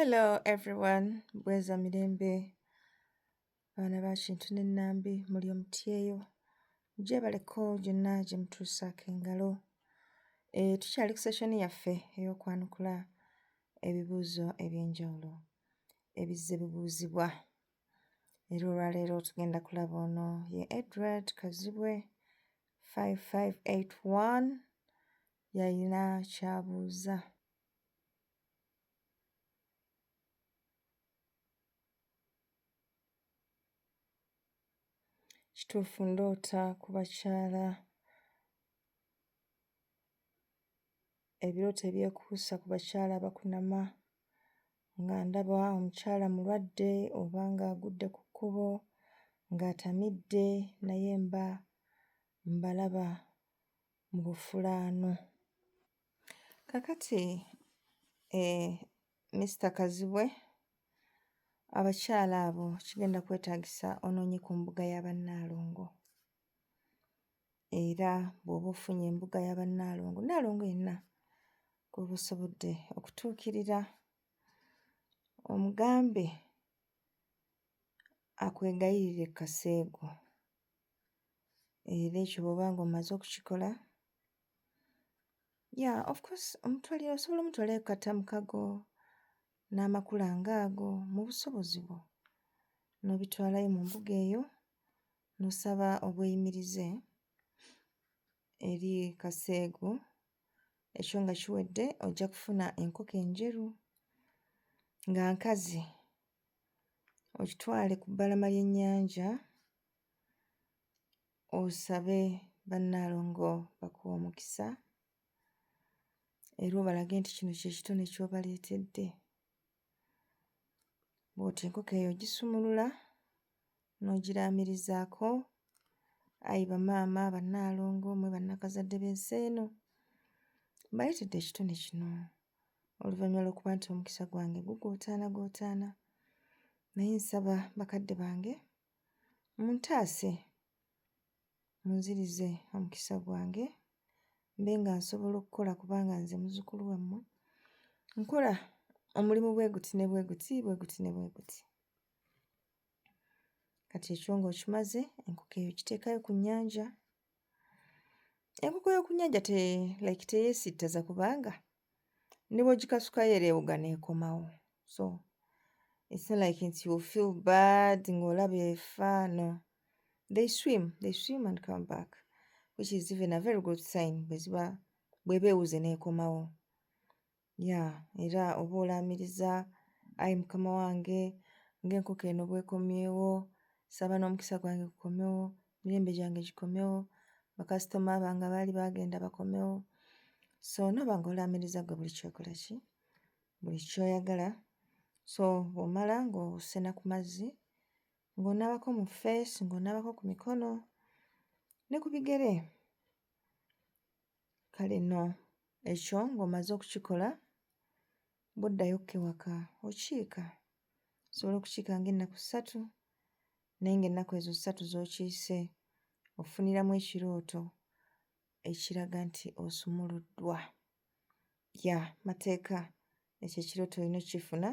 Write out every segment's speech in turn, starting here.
Hello everyone, bweza mirembe abaana ba Kintu ne Nambi muli omutyeyo gyebaleko gyonna gye mutuusaako engalo. Tukyali ku session yaffe ey'okwanukula ebibuuzo eby'enjawulo ebizze bibuuzibwa era olwaleero tugenda kulaba ono ye Edward Kazibwe 5581 y'ayina ky'abuuza. Kituufu ndoota ku bakyala ebirooto ebyekuusa ku bakyala abakunama nga ndaba omukyala mulwadde oba ng'agudde ku kkubo ng'atamidde naye mba mbalaba mu bufulaano. Kaakati Mister Kazibwe, abakyala abo kigenda kwetaagisa onoonye ku mbuga ya Bannaalongo era bw'oba ofunye embuga ya Bannaalongo, Nnaalongo yenna gw'oba osobodde okutuukirira omugambe akwegayirire Kaseegu era ekyo bw'oba ng'omaze okukikola, yeah, of course omutwalira osobola omutwalirayo ku kattamukago n'amakula ng'ago mu busobozi bwo n'obitwalayo mu mbuga eyo n'osaba obweyimirize eri Kaseegu. Ekyo nga kiwedde ojja kufuna enkoko enjeru nga nkazi ogitwale ku bbalama ly'ennyanja osabe Bannaalongo bakuwe omukisa era obalage nti kino kye kitone ky'obaleetedde. Bw'otyo enkoko eyo ogisumulula n'ogiraamirizaako, ayi bamaama Bannaalongo mmwe bannakazadde b'ensi eno, mbaleetedde ekitone kino oluvannyuma lw'okuba nti omukisa gwange gugootaanagootaana naye nsaba bakadde bange muntaase munzirize omukisa gwange mbe nga nsobola okukola kubanga nze muzzukulu wammwe nkola omulimu bwe guti ne bwe guti, bwe guti ne bwe guti. Kati ekyo ng'okimaze enkoko eyo ogiteekayo ku nnyanja. Enkoko y'oku nnyanja te like teyeesittaza kubanga ne bw'ogikasukayo era ewuga n'ekomawo. So it's not like nti you feel bad ng'olaba efa, no. They swim and come back, which is even a very good sign bwe ziba bw'eba ewuze n'ekomawo. Yeah, era oba olaamiriza, ayi Mukama wange ng'enkoko eno bw'ekomyewo, nsaba n'omukisa gwange gukomewo, emirembe gyange gikomewo, bakasitoma bange abaali baagenda bakomewo. So n'oba ng'olaamiriza ggwe buli ky'okola ki, buli ky'oyagala. So bw'omala ng'osena ku mazzi, ng'onaabako mu face, ng'onaabako ku mikono ne ku bigere. Kale nno ekyo ng'omaze okukikola, bw'oddayo ko ewaka okiika. Osobola okukiika ng'ennaku ssatu naye ng'ennaku ezo ssatu z'okiise ofuniramu ekirooto ekiraga nti osumuluddwa. Yeah, mateeka ekyo ekirooto olina okkifuna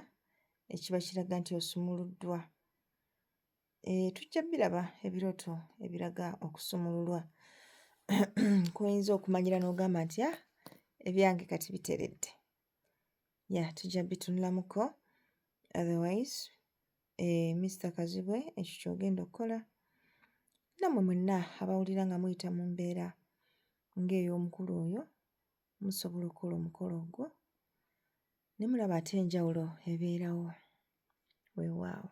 ekiba kiraga nti osumuluddwa. Tujja bbiraba ebirooto ebiraga okusumululwa kw'oyinza okumanyira n'ogamba nti ah, ebyange kati biteredde. Yeah, tujja bbitunulamuko otherwise Mister Kazibwe ekyo ky'ogenda okkola. Nammwe mwenna abawulira nga muyita mu mbeera ng'ey'omukulu oyo musobola okkola omukolo ogwo ne mulaba ate enjawulo ebeerawo. Weewaawo.